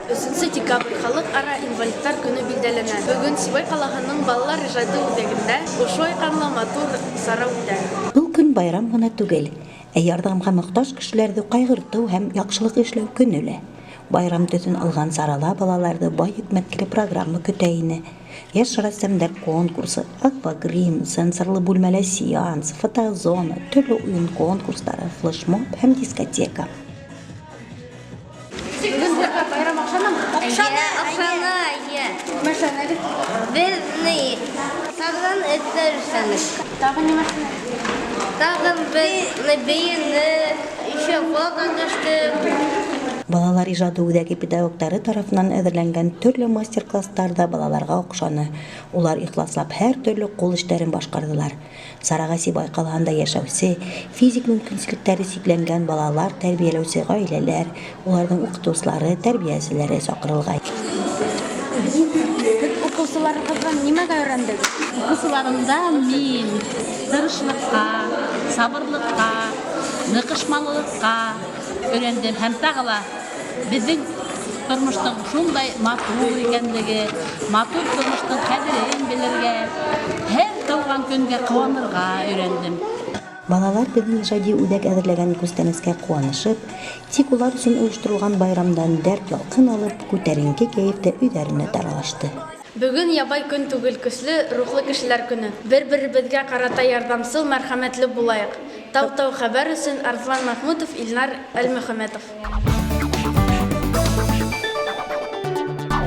Өсөнсө декабрь Халыҡ-ара инвалидтар көнө билдәләнә. Бөгөн Сибай ҡалаһының балалар ижады үҙәгендә ошолай ҡанлы матур сара үтә. Был көн байрам ғына түгел, ә ярҙамға мохтаж кешеләрҙе ҡайғыртыу һәм яҡшылыҡ эшләү көнө лә. Байрам төҫөн алған сарала балаларҙы бай йөкмәткеле программа көтә ине. Йәш рәссамдар конкурсы, аквагрим, сенсорлы бүлмәлә сеанс, фотозона, төрлө уйын конкурстары, флешмоб һәм дискотека. Бөгөн һеҙгә байрам оҡшанымы? Оҡшаны, оҡшаны, эйе. Нимә эшләнегеҙ? Беҙ ни, тағын этләр эшләнек. Тағы нимә эшләнегеҙ? Тағын беҙ ни, бейенек, еще фото төштөк. Балалар ижады үҙәге педагогтары тарафынан әҙерләнгән төрлө мастер-класстар ҙа балаларға оҡшаны. Улар ихласлап һәр төрлө ҡул эштәрен башҡарҙылар. Сараға Сибай ҡалаһында йәшәүсе, физик мөмкинселектәре сикләнгән балалар тәрбиәләүсе ғаиләләр, уларҙың уҡытыусылары, тәрбиәселәре саҡырылған. Һеҙ уҡыусыларығыҙҙан нимәгә өйрәндегеҙ? Уҡыусыларымдан мин тырышлыҡҡа, сабырлыҡҡа, ныҡышмалылыҡҡа өйрәндем һәм тағы ла беҙҙең тормоштоң шундай матур икәнлеге, матур тормоштоң ҡәҙерен белергә, һәр тыуған көнгә ҡыуанырға өйрәндем. Балалар беҙҙең ижади үҙәк әҙерләгән күстәнәскә ҡыуанышып, тик улар өсөн ойошторолған байрамдан дәрт-ялҡын алып, күтәренке кәйефтә өйҙәренә таралашты. Бөгөн ябай көн түгел, көслө рухлы кешеләр көнө. Бер-беребеҙгә ҡарата ярҙамсыл, мәрхәмәтле булайыҡ. Тау-тау хәбәр өсөн Арыҫлан Мәхмүтов, Илнар Әлмөхәмәтов.